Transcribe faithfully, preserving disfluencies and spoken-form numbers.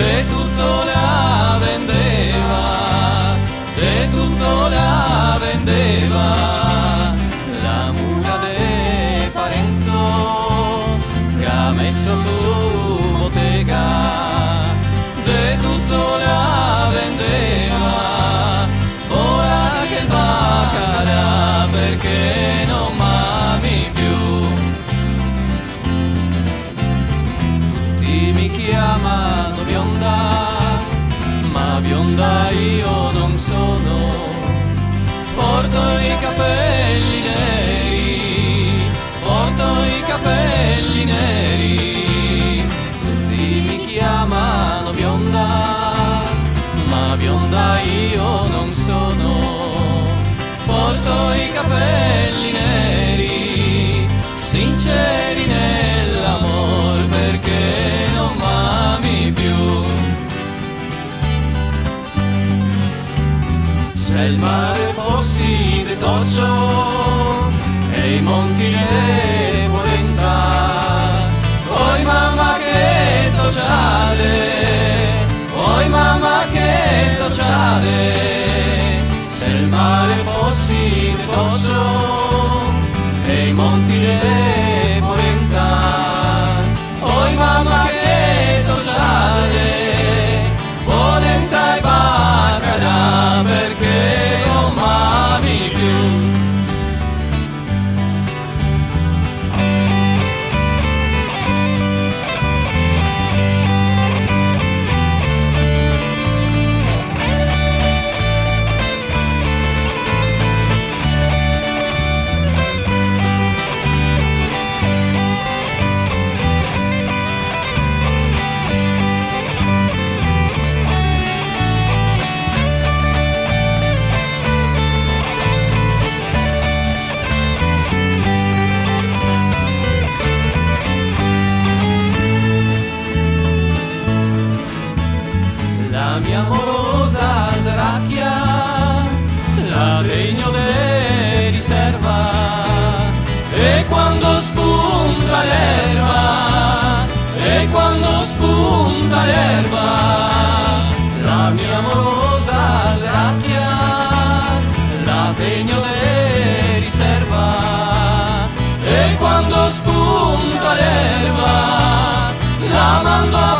De tuto la vendeva, de tuto la vendeva, la mula de Parenzo, che ga meso su botega, de tuto la vendeva, fora che el bacalà, parché no m'ami più. Tuti mi chiamano bionda, ma bionda io no sono. Porto i capelli neri, porto i capelli neri. Tuti mi chiamano bionda, ma bionda io no sono. Porto i capelli neri, sinceri nell'amor, parché no m'ami più. Se el mare fosi de tocio e i monti de polenta, oi mama che tociade, oi mama che tociade. Se el mare fosi de tocio e i monti de polenta, oi mama che tociade, polenta e bacalà, parché no m'ami più. La mia morosa srachia, la tegno de riserva, e quando spunta l'erba, e quando spunta l'erba, la mia morosa srachia, la tegno de riserva, e quando spunta l'erba, la mando a